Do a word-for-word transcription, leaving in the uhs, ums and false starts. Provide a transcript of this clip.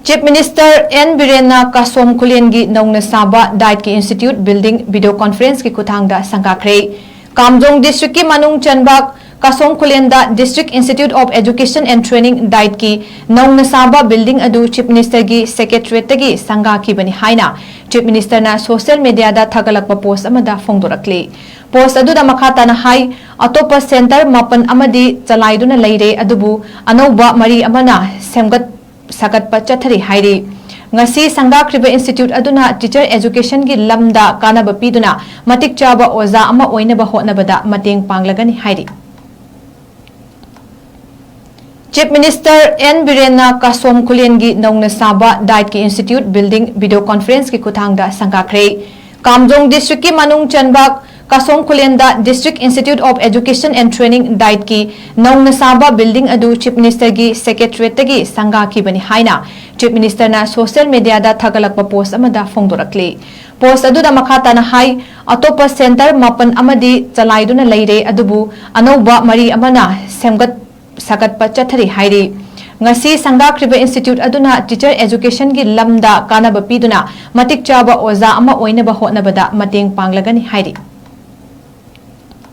Chief Minister N Birenna ꯀꯥꯁꯣꯝ ꯈꯨꯂꯦꯟꯒꯤ ꯅꯧꯅ ꯁꯥꯕ ꯗꯥꯏꯠꯀꯤ institute building video ꯀꯣꯟꯐꯔꯦꯟꯁꯀꯤ ꯈꯨꯠꯊꯥꯡꯗ ꯁꯪꯒꯥꯈ꯭ꯔꯦ꯫ ꯀꯥꯝꯖꯣꯡ ꯗꯤꯁꯇ꯭ꯔꯤꯛꯀꯤ ꯃꯅꯨꯡ ꯆꯟꯕ ꯀꯥꯁꯣꯝ ꯈꯨꯂꯦꯟꯗ District Institute of Education and Training, ꯗꯥꯏꯠꯀꯤ ꯅꯧꯅ ꯁꯥꯕ ꯕꯤꯜꯗꯤꯡ ꯑꯗꯨ ꯆꯤꯐ ꯃꯤꯅꯤꯁꯇꯔꯒꯤ ꯁꯦꯀ꯭ꯔꯦꯇꯔꯤꯌꯦꯠꯇꯒꯤ ꯁꯪꯒꯥꯈꯤꯕꯅꯤ ꯍꯥꯏꯅ ꯆꯤꯐ ꯃꯤꯅꯤꯁꯇꯔꯅ ꯁꯣꯁꯤꯌꯦꯜ ꯃꯤꯗꯤꯌꯥꯗ ꯊꯥꯒꯠꯂꯛꯄ ꯄꯣꯁ ꯑꯃꯗ ꯐꯣꯡꯗꯣꯔꯛꯂꯤ꯫ ꯄꯣꯁ ꯑꯗꯨꯗ ꯃꯈꯥ ꯇꯥꯅ ꯍꯥꯏ, ꯑꯇꯣꯞꯄ ꯁꯦꯟꯇꯔ ꯃꯥꯄꯟ ꯑꯃꯗꯤ ꯆꯂꯥꯏꯗꯨꯅ ꯂꯩꯔꯦ, ꯑꯗꯨꯕꯨ ꯑꯅꯧꯕ ꯃꯔꯤ ꯑꯃꯅ ꯁꯦꯝꯒꯠ ꯁꯥꯒꯠꯄ ꯆꯠꯊꯔꯤ ꯍꯥꯏꯔꯤ꯫ ꯉꯁꯤ ꯁꯪꯒꯥꯈ꯭ꯔꯤꯕ ꯏꯟꯁꯇꯤꯇ꯭ꯌꯨꯠ ꯑꯗꯨꯅ ꯇꯤꯆꯔ ꯑꯦꯖꯨꯀꯦꯁꯟꯒꯤ ꯂꯝꯗ ꯀꯥꯟꯅꯕ ꯄꯤꯗꯨꯅ ꯃꯇꯤꯛ ꯆꯥꯕ ꯑꯣꯖꯥ ꯑꯃ ꯑꯣꯏꯅꯕ ꯍꯣꯠꯅꯕꯗ ꯃꯇꯦꯡ ꯄꯥꯡꯂꯒꯅꯤ ꯍꯥꯏꯔꯤ꯫ ꯆꯤꯐ ꯃꯤꯅꯤꯁꯇꯔ ꯑꯦꯟ ꯕꯤꯔꯦꯟꯅ ꯀꯥꯁꯣꯝ ꯈꯨꯂꯦꯟꯒꯤ ꯅꯧꯅ ꯁꯥꯕ ꯗꯥꯏꯠꯀꯤ ꯏꯟꯁꯇꯤꯇ꯭ꯌꯨꯠ ꯕꯤꯜꯗꯤꯡ ꯚꯤꯗꯤꯑꯣ ꯀꯣꯟꯐꯔꯦꯟꯁꯀꯤ ꯈꯨꯠꯊꯥꯡꯗ ꯁꯪꯒꯥꯈ꯭ꯔꯦ꯫ ꯀꯥꯝꯖꯣꯡ ꯗꯤꯁꯇ꯭ꯔꯤꯛꯀꯤ ꯃꯅꯨꯡ ꯆꯟꯕ ꯀꯥꯁꯣꯝ ꯈꯨꯂꯦꯟꯗ District Institute of Education and Training, ꯗꯥꯏꯠꯀꯤ ꯅꯧꯅ ꯁꯥꯕ ꯕꯤꯜꯗꯤꯡ ꯑꯗꯨ ꯆꯤꯐ ꯃꯤꯅꯤꯁꯇꯔꯒꯤ ꯁꯦꯀ꯭ꯔꯦꯇꯔꯤꯌꯦꯠꯇꯒꯤ ꯁꯪꯒꯥꯈꯤꯕꯅꯤ ꯍꯥꯏꯅ ꯆꯤꯐ ꯃꯤꯅꯤꯁꯇꯔꯅ ꯁꯣꯁꯤꯌꯦꯜ ꯃꯤꯗꯤꯌꯥꯗ ꯊꯥꯒꯠꯂꯛꯄ ꯄꯣꯁ ꯑꯃꯗ ꯐꯣꯡꯗꯣꯔꯛꯂꯤ꯫ ꯄꯣꯁ ꯑꯗꯨꯗ ꯃꯈꯥ ꯇꯥꯅ ꯍꯥꯏ, ꯑꯇꯣꯞꯄ ꯁꯦꯟꯇꯔ ꯃꯥꯄꯟ ꯑꯃꯗꯤ ꯆꯂꯥꯏꯗꯨꯅ ꯂꯩꯔꯦ, ꯑꯗꯨꯕꯨ ꯑꯅꯧꯕ ꯃꯔꯤ ꯑꯃꯅ ꯁꯦꯝꯒꯠ ꯁꯥꯒꯠꯄ ꯆꯠꯊꯔꯤ ꯍꯥꯏꯔꯤ꯫ ꯉꯁꯤ ꯁꯪꯒꯥꯈ꯭ꯔꯤꯕ ꯏꯟꯁꯇꯤꯇ꯭ꯌꯨꯠ ꯑꯗꯨꯅ ꯇꯤꯆꯔ ꯑꯦꯖꯨꯀꯦꯁꯟꯒꯤ ꯂꯝꯗ ꯀꯥꯟꯅꯕ ꯄꯤꯗꯨꯅ ꯃꯇꯤꯛ ꯆꯥꯕ ꯑꯣꯖꯥ ꯑꯃ ꯑꯣꯏꯅꯕ ꯍꯣꯠꯅꯕꯗ ꯃꯇꯦꯡ ꯄꯥꯡꯂꯒꯅꯤ ꯍꯥꯏꯔꯤ꯫